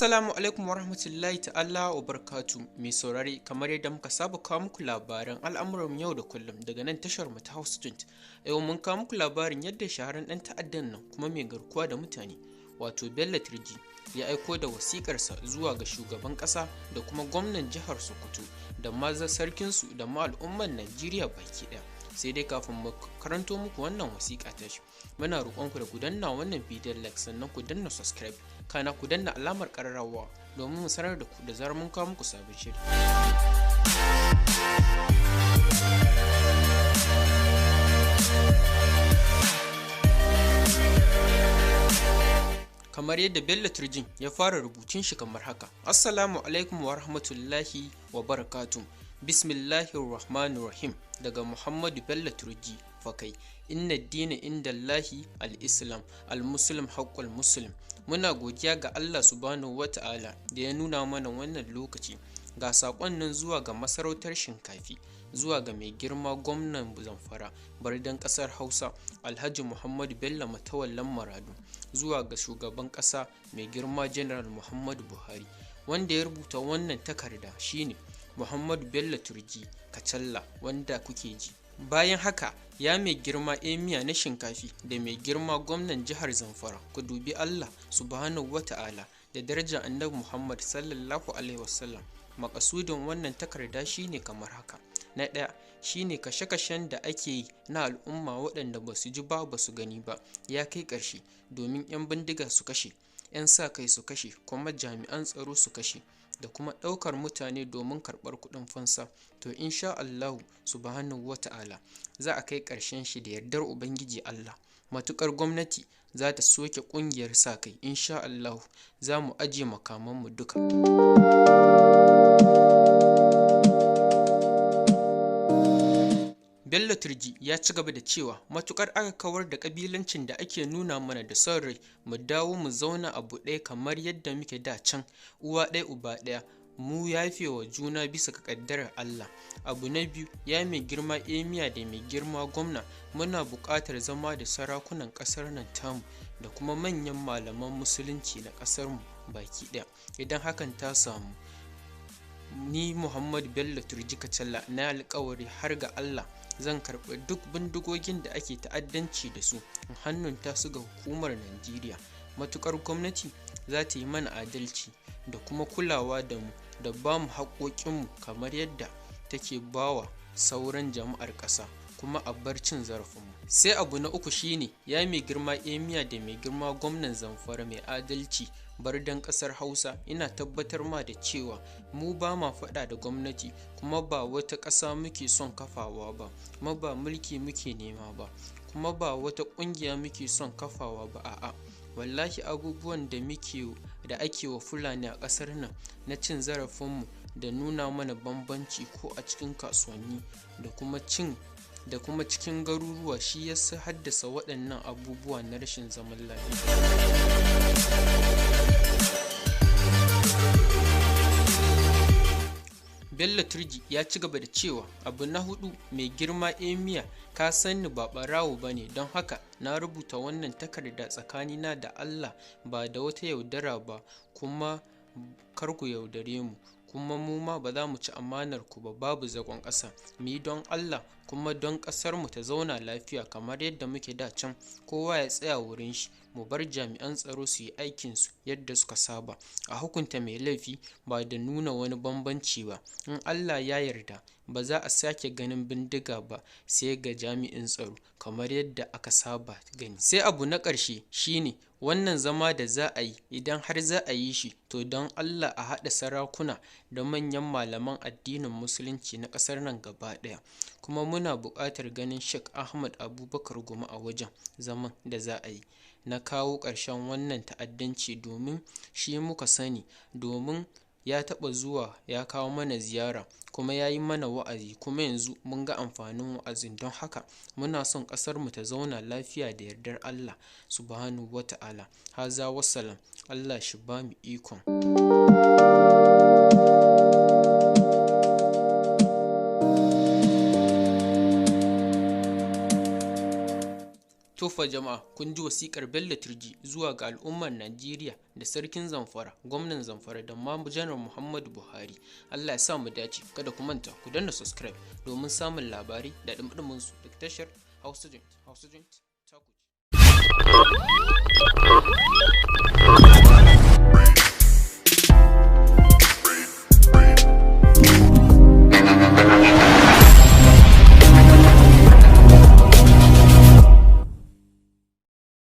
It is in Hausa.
Assalamu alaikum warahmatullahi ta'ala wa barakatu. Mai saurare, kamar yadda muka saba kawo muku labaran al'amuran yau da kullum daga nan tashar mu ta House Student. Yau mun kawo muku labarin yadda shahararren dan ta'addan nan kuma mai garkuwa da mutane, wato Bello Turji, ya aiko da wasiƙarsa zuwa ga shugaban ƙasa da kuma gwamnan jihar Sokoto da maza sarkinsu da ma al'ummar Najeriya baki ɗaya. Sai dai kafin mu karanto muku wannan wasiƙa ta shi, muna roƙonku da ku danna wannan bidiyon like, sannan ku danna subscribe, kana ku danna alamar ƙararrawa domin mu sanar da ku da zarar mun kawo muku sabon shiri. Kamar yadda Bello Turjin ya fara rubutun shi kamar haka: Assalamu alaikum wa rahmatullahi wa barakatuh. Bismillahir Rahmanir Rahim. Daga Muhammadu Bello Turji Fakai. Inna dina indallahi al-Islam, al-Muslim haqqul Muslim. Muna godiya ga Allah subhanahu wata'ala da ya nuna mana wannan lokaci. Ga saƙon nan zuwa ga masarautar Shinkafi, zuwa ga mai girma gwamnan Zamfara, bardan ƙasar Hausa, Alhaji Muhammadu Bello Matawallan Maradu, zuwa ga shugaban ƙasa mai girma General Muhammadu Buhari. Wanda ya rubuta wannan takarda shine Muhammadu Bello Turji Kacalla wanda kuke ji. Bayan haka, ya mai girma Emir na Shinkafi da mai girma gwamnan jihar Zamfara, ku dubi Allah subhanahu wata'ala da darajar Annabi Muhammad sallallahu alaihi wasallam. Makasudin wannan takarda shine kamar haka. Na ɗaya shine kashe-kashen da ake yi na al'umma waɗanda ba su ji ba ba su gani ba ya kai ƙarshe, domin 'yan bindiga su kashe, 'yan sa kai su kashe, kuma jami'an tsaro su kashe, da kuma ɗaukar mutane domin karɓar kuɗin fansa. To insha Allahu subhanahu wata'ala za a kai ƙarshen shi da yardar Ubangiji Allah. Matuƙar gwamnati za ta soke ƙungiyar sa kai, insha Allahu za mu ajiye makamanmu duka. Bello Turji ya ci gaba da cewa matuƙar aka kawar da ƙabilancin da ake nuna mana da son rai, mu dawo mu zauna abu ɗaya kamar yadda muke da can, uwa ɗaya uba ɗaya, mu yafe wa juna bisa ga ƙaddarar Allah. Abu na biyu, ya mai girma Emir da mai girma gwamna, muna buƙatar zama da sarakunan ƙasar nan tamu da kuma manyan malaman musulunci na ƙasarmu baki ɗaya. Idan hakan ta samu, ni Muhammadu Bello Turji Kacalla na alƙawari har ga Allah zan karɓi duk bindigogin da ake ta'addanci da su in hannunta su ga hukumar Najeriya. Matuƙar gwamnati za ta yi mana adalci da kuma kulawa da mu da ba mu haƙoƙinmu kamar yadda take ba wa sauran jama'ar ƙasa, kuma a bar cin zarafinmu. Sai abu na uku shine, ya mai girma Emir da mai girma gwamnan Zamfara mai adalci, bardan ƙasar Hausa, ina tabbatar ma da cewa mu ba ma faɗa da gwamnati, kuma ba wata ƙasa muke son kafawa ba, kuma ba mulki muke nema ba, kuma ba wata ƙungiya muke son kafawa ba, a'a. Wallahi abubuwan da muke da ake wa Fulani a ƙasar nan na cin zarafinmu da nuna mana bambanci ko a cikin kasuwanni da kuma cikin garuruwa shi ya haddasa waɗannan abubuwa na rashin zaman lafiya. Bello Turji ya ci gaba da cewa abu na hudu, mai girma Emir, ka san ni ba ɓarawo ba ne, don haka na rubuta wannan takarda tsakanina da Allah ba da wata yaudara ba, kuma kar ku yaudare mu, kuma mu ma ba za mu ci amanar ku ba, babu zagon ƙasa. Mu yi don Allah kuma don ƙasar mu ta zauna lafiya kamar yadda muke da can, kowa ya tsaya wurin shi, mu bar jami'an tsaro su yi aikin su yadda suka saba, a hukunta mai laifi ba da nuna wani bambanci ba. In Allah ya yarda ba za a sake ganin bindiga ba sai ga jami'in tsaro kamar yadda aka saba gani. Sai abu na ƙarshe shine wannan zama da za a yi, idan har za a yi shi, to don Allah a haɗa sarakuna da manyan malaman addinin musulunci na ƙasar nan gaba ɗaya, kuma muna buƙatar ganin Sheikh Ahmad Abubakar Gumi a wajen zaman da za a yi na kawo ƙarshen wannan ta'addanci, domin shi muka sani, domin ya taɓa zuwa ya kawo mana ziyara kuma ya yi mana wa'azi, kuma yanzu mun ga amfanin wa'azin. Don haka muna son ƙasarmu ta zauna lafiya da yardar Allah subhanahu wata'ala. Haza wassalam, Allah shi ba mu ikon. To Tofa jama'a, kun ji wasiƙar Bello Turji zuwa ga al'ummar Najeriya da Sarkin Zamfara, gwamnan Zamfara da ma Janar Muhammadu Buhari. Allah ya sa mu dace. Kada ku manta ku danna subscribe domin samun labarai da ɗumɗumin su daga tashar Hausa Joint. Hausa Joint ta ku.